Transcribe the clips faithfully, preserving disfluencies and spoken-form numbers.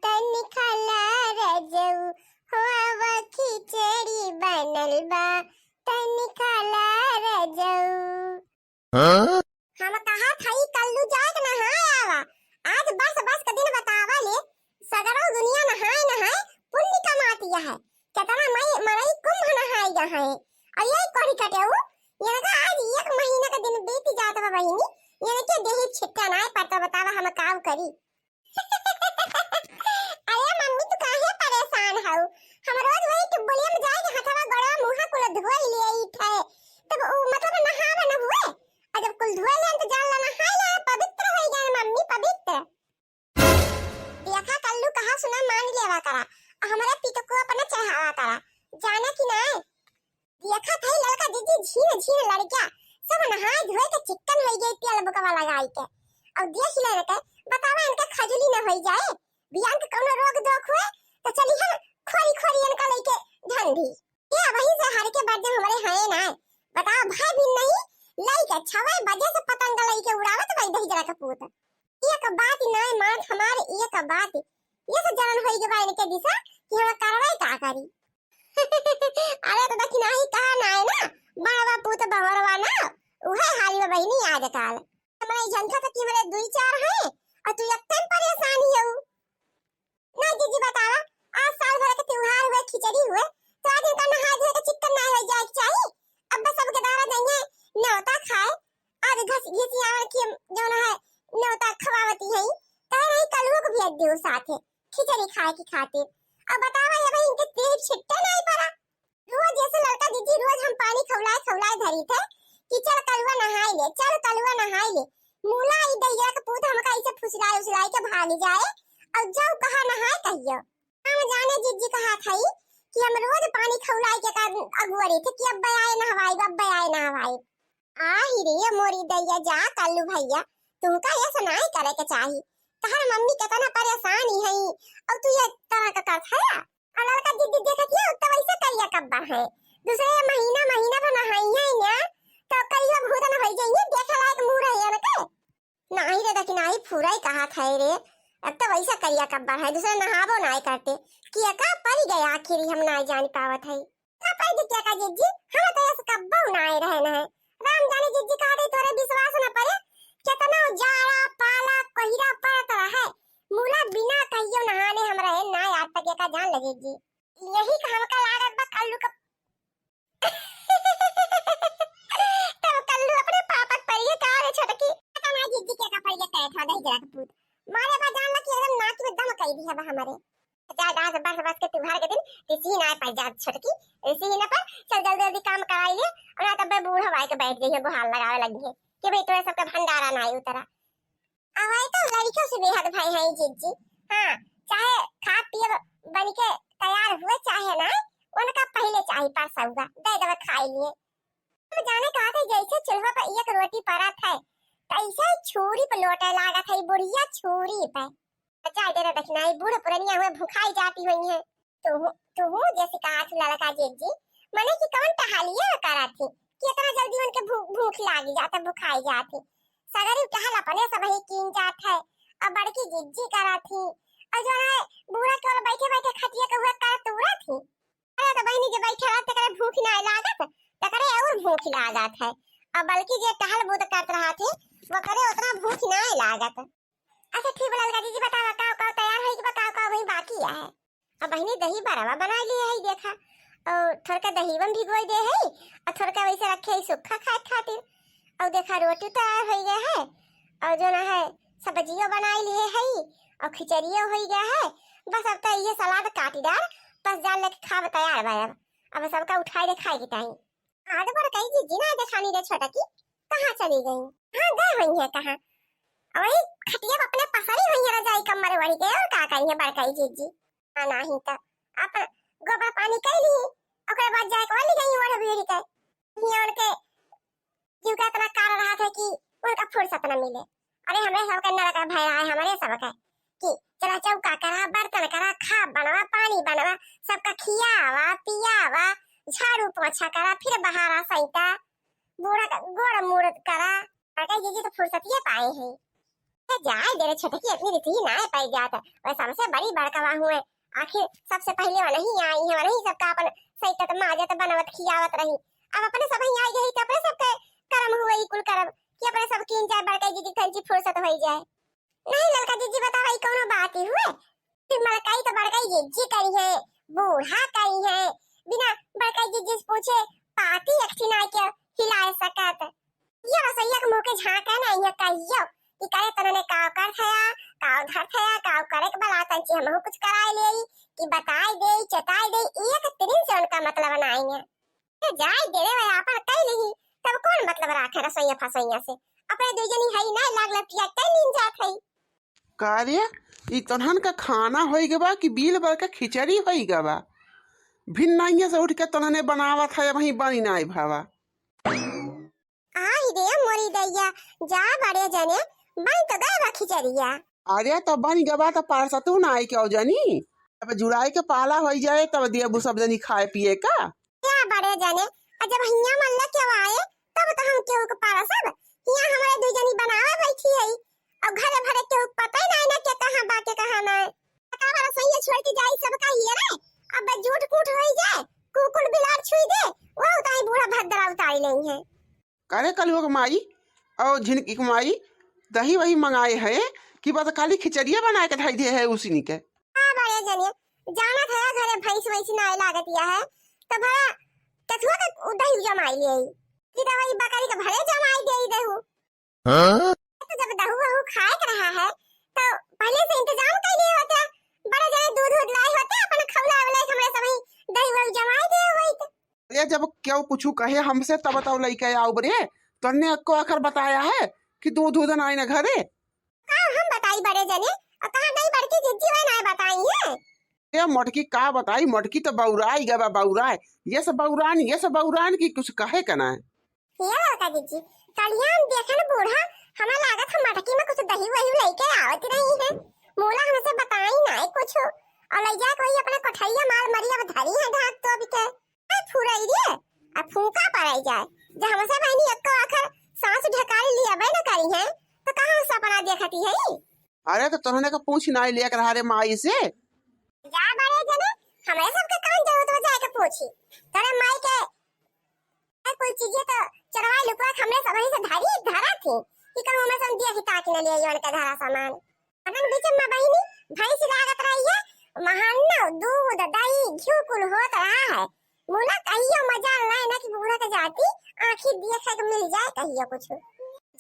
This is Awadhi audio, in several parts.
तनी खाला रजऊ, हो आवा खिचड़ी बनल बा, तनी खाला रजऊ। हाँ? हम कहा थई कल्लू जाए के नहाए आवा, आज बरस बरस के दिन बतावा ले, सगरो दुनिया नहाए नहाए पुण्य कमाती है, केतना मई मरई कुंभ नहाए गए हैं, और ये कोरी कटेऊ, इनका आज एक महीना का दिन बीत जात बा बहिनी, इनके देही छिट्टा नाय पड़ता, बतावा हम काव करी। अरे मम्मी, तू काहे परेशान हऊ? हम रोज वही ट्यूबवेलिया में जाए के हथवा गोड़वा मुंह कुल धोई ले आई थे। तब उ, मतलब, नहावे न हुए। और जब कुल धोई ले तो जान ला नहाए ला, पवित्र हो गए मम्मी, पवित्र। देखा कल्लू, कहा सुना मान लेवा करा, और हमारे पिटको अपना चढ़ावा करा, जाना कि ना? देखत है ललका जिज्जी झीन झीन लड़किया, सब नहाए धोए के चिक्कन होई गई तेल बुकवा लगाई के। अब देख ले के, बतावा इनके खजुली न होई जाए। बियान के कौनो रोग दोख हुए, तो चली हम खोरी खोरी इनका लेके ढंढी। ये वहीं से हर के बर्दे हमारे हैं ना। बताओ भाई भी नहीं, लेके छवे बजे से पतंग लेके उड़ावत भाई दही जरा के पूत। एक बात नाय मानत हमार एक बात। ये से जलन होई के बा इनके दिशा कि हम करवाई का करी। अरे तो दखिनाही कहा नाय ना, बड़वा पूत बहरवा ना, उहे हाल में बहिनी आजकाल। हमरे झंझट की हमरे दुई चार हैं, और तू एक टाइम परेशान ही हऊ। ना जीजी बतावा, आज साल भर के त्योहार हुए, खिचड़ी हुए, तो आज इनका नहा धोए के चिक्कन ना हो जाए के चाही। अब बस सब गदारा जाइए न्योता खाए, आज घस घिसियावन के जौन है न्योता खवावती है, कह रही कलुओ को भेज दे साथे खिचड़ी खाए की खातिर। अब बतावा ये भाई इनके देह छिट्टे नहीं पड़ा। रोज जैसे ललका जीजी रोज हम पानी खौलाए खौलाए धरी थे कि चल कलुआ नहाई ले, चल कलुआ नहाई ले। मूला ई दैया के पूत हमका ऐसे फुसलाए उछलाए के भाग जाए और जाऊ कहा नहाए कहियो। हम जाने जीजी कहा थई कि हम रोज पानी खौलाए के का अगुआ रही थे कि अब आए नहवाई, अब आए नहवाई। आही रे मोरी दैया, जा कल्लू भैया, तुमका ये सुनाई करे के चाही। तहर मम्मी केतना परेशान ही हई, और तू ये तरह का करत है। और लड़का जिद्दी देखत हिया, उत्ता वैसे करिया कब्बा है। दूसरे महीना, महीना भर नहाई है ना, तो करिया भूत न होई जाइए, देखे लायक मुंह रहे इनके। नाही रे, देखी नाही, फुराई कहा था रे। अब तो वैसा करिया कब्बा है, दूसरे नहाबो ना करते। कि का परी गया आखिर, हम ना जान पावत है। का परी गया का जिज्जी, हम तो ऐसे कब्बो ना आए रहे ना है। राम जाने जिज्जी कहा दे, तोरे विश्वास न पड़े। कितना जाड़ा, पाला, कोहिरा पड़त रहे। मूला बिना कहियो नहाने हम रहे ना, आज तक एका जान लगे जी। यही का हमका लागत बा कल्लू का। तब कल्लू अपने पापा के परिये का रे छोटकी। पता ना जिज्जी के का परिये कहे था, दही जरा के पूत। मारे बा जान ला कि एकदम नाक में दम कई दी है बा हमारे। जा, जा, बस, बस के त्योहार के दिन, इसी ही ना पर जा छोटकी, इसी ही ना पर, चल जल्दी जल्दी काम कराई ले, और ना तब बूढ़ा भाई के बैठ गई है, गुहार लगावे लगी है कि भाई तोरा सबका भंडारा ना आई उतरा। अब आई तो लड़कियों से बेहद भाई है जिज्जी। हाँ, चाहे खा पिए बन के तैयार हुए, चाहे ना, उनका पहले चाही परसौदा, दे देवे खाए लिए। हम जाने कहा थे, जैसे चूल्हा पर एक रोटी पड़त है, तैसे छुरी पे लोटे लागत है, बुढ़िया छुरी पे। अच्छा, इधर देखना, ये बूढ़ पुरनिया हुए भुखाई जाती हुई है। तू, तू जैसे कहा थी ललका जिज्जी, मने कि कौन टहलिया करा थी कि इतना जल्दी उनके भू-, भूख लागी जाता, भुखाई जाती। सगरी टहल अपने सब ही कीन जात है। अब बड़की जिज्जी करा थी, और जो है बूढ़ा केवल बैठे बैठे खटिया के हुए कर तूरा थी। अरे तो बहिनी जे बैठे रहे तकरे भूख ना लागत, तकरे और भूख लागत है। और बल्कि जे टहल बूत करत रहा थे, वो करे उतना भूख ना लागत। अच्छा ठीक बा ललका जिज्जी, बतावा का का तैयार होई के बा, का का वही बाकी है। अब बहिनी दही बरवा बना लिए है देखा, और थोड़का दही में भिगोई दे है, और थोड़का वैसे रखे है सूखा खाए खातिर। और देखा रोटी तैयार हो गया है, और जो ना है सब्जियों बनाई लिए है, और खिचड़ियों हो गया है। बस अब तो ये सलाद काटी डाल, बस जान लेके खाब तैयार बा अब। अब सबका उठाई दे खाए के टाइम। आज बड़कई जिज्जी ना देखानी रे छोटकी, कहाँ चली गई? हाँ, गए हुई है कहाँ? और वही खटिया पे अपने पसरी हुई है, रजाई कम्बल ओढ़ के, और का करी है बड़कई जिज्जी? हाँ, नाही तो अपन गोबर पानी कर ली, ओकरे बाद जाके वाली गई ओढ़ बीढ़ के। हियाँ उनके जीव का इतना कार रहा था कि उनका फुर्सत न मिले। अरे हमरे सबके नरक भय रहा है, हमरे सबके कि चला चौका करा, बर्तन करा, खा बनवा, पानी बनवा, सबका खियावा, पियावा, झाड़ू पोछा करा, फिर बहारा सैता, बूढ़ा का गोड़ मूड़ करा। बड़कई जिज्जी तो फुर्सतिये पाए हैं। ए, जाए दे रे छोटकी, अपनी रीति ही नाय पाई जात। वह सबसे बड़ी बड़कवा हुए, आखिर सबसे पहिले वनही आई है, वनही सबका अपन सैतत माजत बनवत खियावत रही। अब अपने सब ही आई गई तो अपने सबके करम हुए ई कुल करम कि अपने सब कीन जाए, बड़का जीजी तंची फुर्सत होई जाए। नहीं ललका जीजी, बतावा, ई कौनो बात ही हुए? फिर बड़काई तो बड़काई जीजी करी है, बूढ़ा करी है, बिना बड़काई जीजी से पूछे पाती एक ठिन नाय के हिलाए सकत। ये रसोईया के मुँह के झाँके ना, ये कहियो कि करे तनने काव कर थया, काव धर थया, काव करे के बला तंची हमहू कुछ कराए लेई, कि बताए देई, चेताए देई, एक तिरिन से उनका मतलब नाई है। ए, जाए दे रे, वह आपन कई लेही, तब कौन मतलब राखे रसोईया फसोईया से? अपने दुई जनी हई ना, लाग लपिया कई नीन जात हई। का रे, ई तोन्हन का खाना होई गवा कि बील भर के खिचड़ी होई गवा? भिन्नाइया से उठ के तोन्हने बनावत है, वहीं बनी नाई भावा। आई रे मोरी दैया, जा बड़े जने, बन तो गए बा खिचड़िया। अरे तो बन गवा तो पारसतू ना आई क्यों जनी? अब जुड़ाई के पाला होई जाए तब देबू सब जनी खाए पिए का। क्या बड़े जने, और जब हियाँ मल्ला क्यों आए तब तो हम केहू के पारसब। हियाँ हमारे दुई जनी बनावे बैठी है और घरे भरे केहू के पता ही नहीं ना के कहाँ बा के कहाँ ना। का बड़ा सैया छोड़ के जाई सबका हियरे, अब जूठ कूठ होई जाए, कुकुर बिलार छुई दे, वो उताई बूढ़ा भद्रा उतारी नहीं है। करे कलुआ के माई और झिनकी के माई दही वही मंगाए है कि बस खाली खिचड़िया बनाए के धई दे है उसी के। हाँ बड़े जने, जाना था घरे भैंस वैंस ना लागत या है, तो भला कथुआ के उ दही जमाई ले, कि दवाई बकरी के भले जमाई दे देहू। हाँ? तो जब दहू वहू खाए के रहा है, तो पहले से इंतजाम कर लिए होते, बड़े जने दूध उध लाए होते, अपन खौला उला के हमरे सबही दही वही जमाए दे होइत। अरे जब क्यों कुछ कहे हमसे तब तो लइके आओ बरे, तन्ने अक्को आखर बताया है कि दूध उध नाई ना घरे। का हम बताई बड़े जने, और कहाँ नहीं बड़की जिज्जी वह ना बताई है। ए मोटकी का बताई, मोटकी तो बौराई गवा बौराए, ये सब बौरान, ये सब बौरान की कुछ कहे का ना है। ये बड़का जिज्जी, कलिया हम देखे न बूढ़ा, हमें लागत हम मटकी में कुछ दही वही लेके आवत रही है, मोला हमसे बताई ना है कुछ, और ले जाके वही अपने कोठरिया माल मरी अब धरी है ढाक तो अभी के। ए फुरई रे, आ फूंका पड़ाई जाए। जब हमसे बहनी एक्को आखर सांस ढकारी लियाबे न करी है, तो कहाँ सपना देखती है? अरे तो तोहने का पूछ ना लेकर रहा रे माई से। जा बड़े जने, हमरे सबके कौन जरूरत हो जाए के पूछी? तोरे माई के ए कुल चीजें तो चरवाई लुकवा के हमरे सबही से धरी धरा थी, कि कल हमरे सब दिया की ताकि न लिया योन के धरा सामान। अनन बीच में बहिनी भैंस लागत रही है, महन्नो दूध, दही, घिउ कुल होत रहा है। मुला कहियो मजाल नाय ना कि बूढ़ा के जाती आँखी देखे के मिल जाए कहियो कुछ।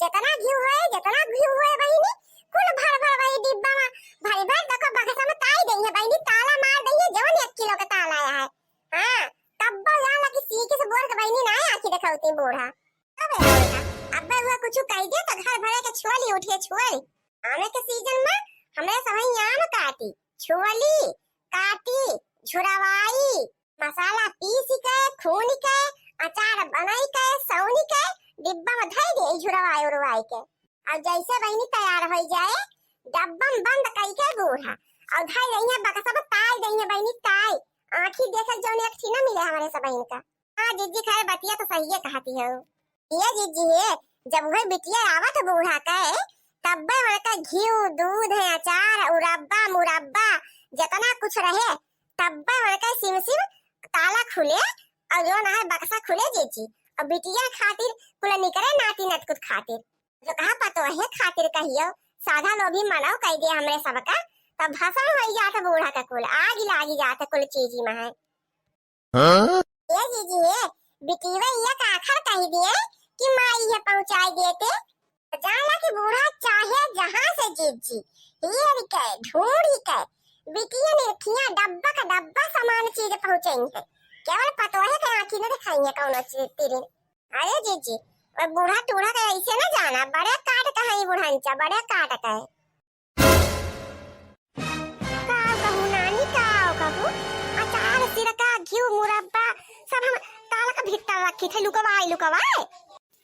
जितना घिउ होए, जितना घिउ होए बहिनी, कुल भर भर वही डिब्बा में भरी भर देखो बक्सा में ताई देई है बहिनी, ताला मार देई है, जवन एक किलो के ताला आया है। हाँ, तब्बो जान ला कि सीखी से बोर के बहिनी ना आँखी देखावती बूढ़ा। अबे बूढ़ा, अबे हुआ कुछ कह दे तो घर भरे के छोली उठिए छोली। आमे के सीजन में हमरे सबही आम काटी, छोली काटी, झुरवाई, मसाला पीस के, खून के, अचार बनाई के, सौनी के, डिब्बा में धई दे झुरवाई उरवाई के। अब जैसे बहिनी तैयार होई जाए, डब्बा में बंद कई के बूढ़ा, और धई दई है बक्सा में ताई दई है बहिनी ताई, आँखी देखे जौन एक ठी न मिले हमरे सबहिन का। हाँ जीजी, खैर बतिया तो सहिए कहती हो। ये जीजी है, जब वही बिटिया आवत बूढ़ा के, तब्बे वनका घिउ, दूध है, अचार, उरब्बा, मुरब्बा, जितना कुछ रहे, तब्बे वनका सिम सिम ताला खुले और जो ना है बक्सा खुले जीजी, और बिटिया खातिर कुल निकरे नाती नतकुत खातिर। जो कहा पतोहे खातिर कहियो, साधा लोभी मनव कह दे हमरे सबका, तब भसम होई जात बूढ़ा का कुल, आग लागी जात कुल चीजी में है। हाँ? ए जीजी हे, बिटिया ये काखर कह दिए कि माई ये पहुँचाई देते। जान ला कि बूढ़ा चाहे जहाँ से जीजी, हेर के, ढूंढी के, बिटिया ने खिया डब्बा का डब्बा सामान चीज पहुँचाई है। केवल पतोहे के आँखी न दिखाई है कौनो चीज तिरिन। अरे जीजी, वो बूढ़ा टूढ़ा के ऐसे न जाना, बड़े काट का है ये बूढ़ा इंचा, बड़े काट का है। का कहू नानी, का कहू, अचार, सिरका, घिउ, मुरब्बा सब हम ताला का भीतर रखी थे, लुकवाए लुकवाए।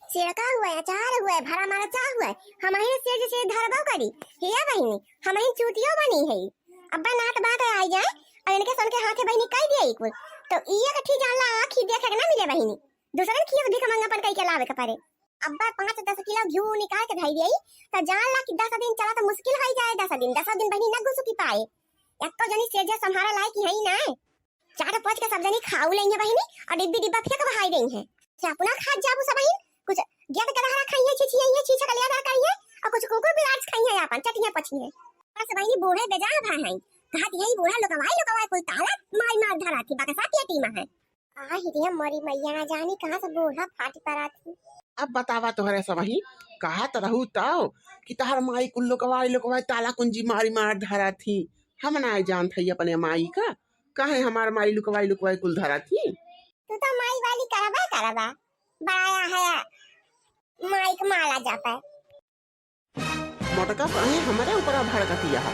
सिरका हुए, अचार हुए, भरा मरचा हुए, हमही सेज से धरबो करी। हे बहिनी, हमही चूतियो बनी है। अब्बा नात बात आई जाए और इनके सन के हाथे बहिनी कह दिए कुल, तो ई एक ठी जान ला आँखी देखे के ना मिले बहिनी, दूसरन खियत भीख मंगापन कई के लावे के पड़े। अब्बा पाँच दस किलो घिउ निकाल के धई देई, त जान ला कि दस दिन चला त मुश्किल होई जाए, दस दिन, दस दिन बहिनी न घुसुकी पाए। एक्को जनी सेजे संभारा लायक ही है ना। चाट पोछ के सब जनी खाऊ लेइहे बहिनी, और डिब्बी डिब्बा फेंक बहाई देइहे। से अपना खात जाबू सब बहिन, कुछ गेद गदहरा खाइहे, छिछियाइहे, छीछक लिया करिहे, और कुछ कुकुर बिलार खाइहे, आपन चटिया पचिहे। बस बहिनी बूढ़े बेजान भा हैं, कहत यही बूढ़ा लुकवाई लुकवाई कुल ताला मार मार धरा थी, बकसा पेटी में है। आ हिरिया मोरी मैया, ना जानी कहाँ से बूढ़ा फाटी पड़ा थी। अब बतावा तोहरे सबही, कहत रहू तौ कि तहर माई कुल लुकवाई लुकवाई ताला कुंजी मारी मार धरा थी। हम ना जानत हई अपने माई का, काहे हमार माई लुकवाई लुकवाई कुल धरा थी। तू तो माई वाली करबा करबा, बड़ा है माई के माला जापे। मोटका काहे हमरे ऊपर भड़कतिया है?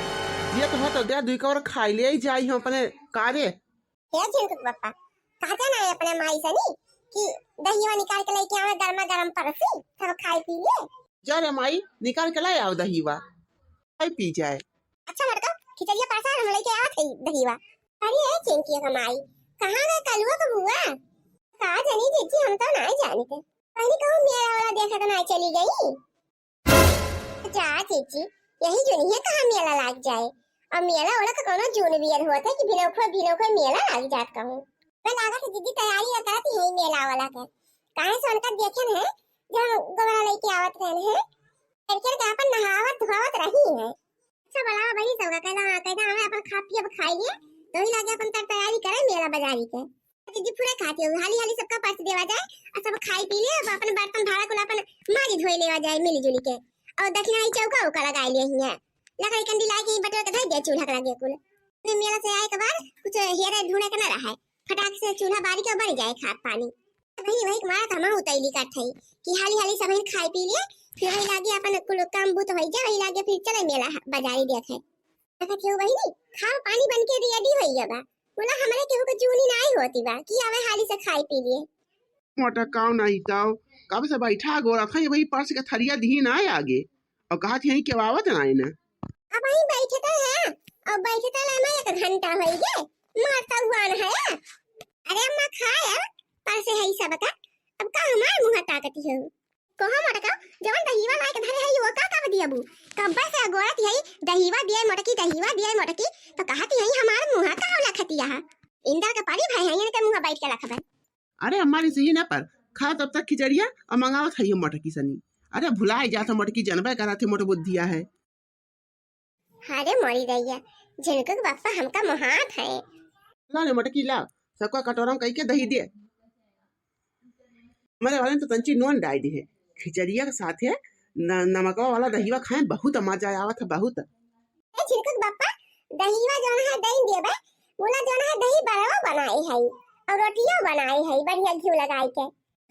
दिया तो है तो दे, दुई कौर खाई ले जाई हम अपने कारे। हे झिनकुक बप्पा, कहते ना है अपने माई से नी कि दहिया निकाल के लेके आवे, गर्मा गर्म परसी, सब खाई पी ले। जा रे माई, निकाल के ले आओ दहिया, खाई पी जाए। अच्छा मोटका, खिचड़िया परसा, हम लेके आवत है दहिया। अरे ए चिंकिया का माई, कहाँ गए कलुआ का बुआ? का जानी जीजी, हम तो ना जानित। पहले कहूँ मेला वाला देखा तो ना चली गई। जा जीजी, यही जुनिया कहाँ मेला लाग जाए। और मेला वाला का कौनो जून बियर हुआ था कि भिनौखो भिनौखो मेला लाग जात कहूँ। मैं लागत है जीजी तैयारी ना करत यही मेला वाला के। काहे से उनका देखे न है, जब गोबरा लेके आवत रहन है, लड़कियन के आपन नहावत धोवत रही है। अच्छा, बोलावा बहिनी सबका, कहला, हाँ, कहला, हमें अपन खा पी अब खाई लिए, तो ही लागे अपन तर तैयारी करे मेला बाजारी के। दीदी पूरा खाती हो, हाली हाली सबका परस देवा जाए, और सब खाई पी ले, अब अपन बर्तन भाड़ा कुल अपन मारी धोई लेवा जाए मिली जुली के। और दक्षिणा ही चौका उका लगाई लिए हियाँ, लकड़ी कंडी लाई के बटोर के धर दे चूल्हा के लगे कुल। फिर मेला से आए के बाद कुछ हेरे ढूंढे के ना रहे, फटाक से चूल्हा बारी के बन जाए खात पानी। वही, वही मारा था, हम उतैली का ठई कि हाली हाली सब खाई पी लिए, फिर वही लागे अपन कुल काम बूत होई जाए, वही लागे फिर चले मेला ह-, बाजारी देखे। देखत हो बहिनी, खाओ पानी बन के ready होई गया बा। बोला हमरे केहू के जूनी नाई होती बा कि आवे हाली से खाई पी लिए। मोटा काव नाई ताव, कब से बैठा गोरा था, ये वही पर्स के थरिया दिही ना आगे। और कहा थी यहीं के आवत ना इन्हें। अब वहीं बैठे तो है, और बैठे तो ले मैं एक घंटा होई गे, मारता हुआ न है। अरे अम्मा खाए अब, पर से है सबका, अब का हमार मुँह ताकती हो? कहो मोटका, जवन दहीवा लाए के धरे है, वो का कब दियबू? कब्बे से अगोरत यही दहीवा दिए मोटकी, दहीवा दिए मोटकी, तो कहत यही हमार मुँह का होला खतिया है। इंदर के परी भाई है, इनके मुँह बैठ के रखबे। अरे अम्मा रे, सही ना पर खा तब तक खिचड़िया और मंगावत है ये मोटकी सनी। अरे भुलाए जात है मोटकी, जनबे करत है मोट बुद्धिया है। अरे मोरी दैया, झिनकुक बप्पा हमका मोहात है। ला रे मोटकी ला, सबका कटोरा में कई के दही दे। हमारे वाले ने तो तंची नोन डाल दी है, खिचड़िया के साथ है न-, नमकवा वाला दहीवा खाए, बहुत मजा आवत है, बहुत। ए झिनकुक बप्पा, दहीवा जौन है दही देबे, बोला जौन है दही बड़वा बनाई है और रोटियों बनाई है बढ़िया घी लगाई के।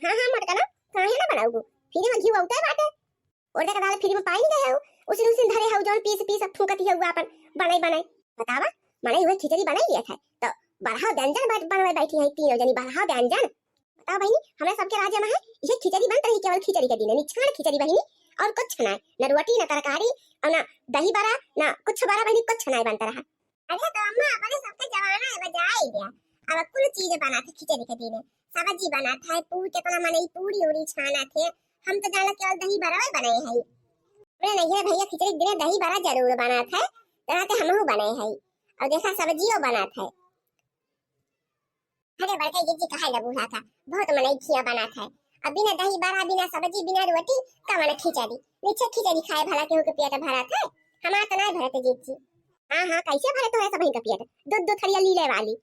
हाँ हाँ मोटका ना, काहे ना बनाऊगू, फिर में घी उतार बाटे। और देखा डाले फ्री में पाई नहीं गए हो, उसी उसी धरे हो जौन पीस पीस अब फूकत ही हुआ अपन बनाई बनाई। बतावा, मने हुए खिचड़ी बनाई लिया था तो बड़हा व्यंजन बन-, बनवे बैठी है तीनों जनी, बड़हा व्यंजन। बताओ बहिनी, हमरा सबके राज्य में है ये खिचड़ी बनत रही, केवल खिचड़ी के दिन, निछाड़ खिचड़ी बहिनी, और कुछ ना, ना रोटी, ना तरकारी, और ना दही बड़ा, ना कुछ बड़ा बहिनी, कुछ ना बनत रहा। अरे तो अम्मा, अपने सबके जमाना है, बजाई गया। अब कुल चीज बनात है खिचड़ी के दिने, सब्जी बनात है, पूरी, कितना मनई पूरी उरी छानत है। हम तो जाना केवल दही बड़ा बनाए है। अपने नहीं है भैया, खिचड़ी के दिने दही बड़ा जरूर बनात है, तो रात हमहू बनाए है। और देखा सब्जियों बनात है। अरे बड़का जीजी कहा ले बूढ़ा का, बहुत मनई खिया बनात है। अब बिना दही बड़ा, बिना सब्जी, बिना रोटी, कवन खिचड़ी? नीचे खिचड़ी खाए भला केहू के पेट भरत है? हमार तो नहीं भरत जीजी। हाँ हाँ, कैसे भरे तो है सबही का पेट? दो दो थरिया लीले वाली।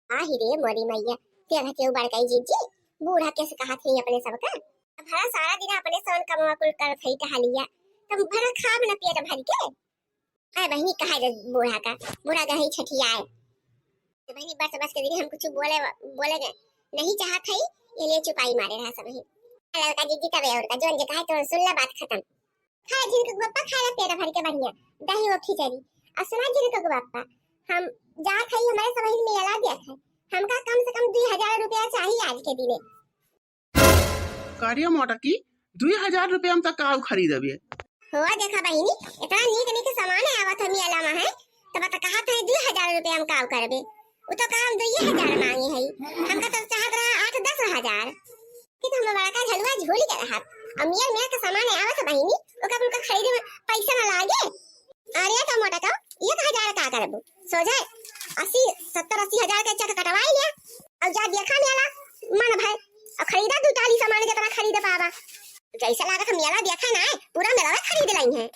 आही रे मोरी मैया, तेरा केहू बड़काई जीजी, बूढ़ा कैसे कहा थे अपने सबका? अब भला सारा दिन अपने सौन कमवा कुल करत है टहलिया, तब भला खाब न पेट भर के। अरे बहिनी, कहा दे बूढ़ा का, बूढ़ा का ही छठियाए। तो बहिनी, बस, बस के दिन हम कुछ बोले, बोले के नहीं चाहत है, ये लिए चुपाई मारे रहा सब ही। लड़का जीजी तबे और का, जोन जे कहे तो सुन ला, बात खत्म। खा झिनकुक बप्पा, खा ला पेट भर के बढ़िया, दही वो खिचड़ी। और सुना झिनकुक बप्पा, हम जात है, हमारे सब ही मेला देख है, हमका कम से कम दो हजार रुपया चाहिए आज के दिने। का रे मोटकी, दुई हजार रुपया में तक काऊ खरीदबे? हो देखा बहिनी, इतना नीक नीक सामान आवत है मेला में है, तब तो कहत है दुई हजार रुपया में काऊ करबे। उ तो काम दुई हजार मांगे है, हमका तो चाहत रहा आठ दस हजार। कि तो हम बड़का झलुआ झूल के रहत, अब मेल मेल के सामान आवत है बहिनी, ओकर उनका खरीदे में पैसा ना लागे। अरे तो मोटा का एक हजार का करबू, सोझे अस्सी, सत्तर अस्सी हजार का चक कटवाई लिया। अब जा देखा मेला, मन भय, अब खरीदा दू टाली सामान जितना खरीद पावा। जैसा लागत है मेला देखा ना है, पूरा मेला खरीद लाई है।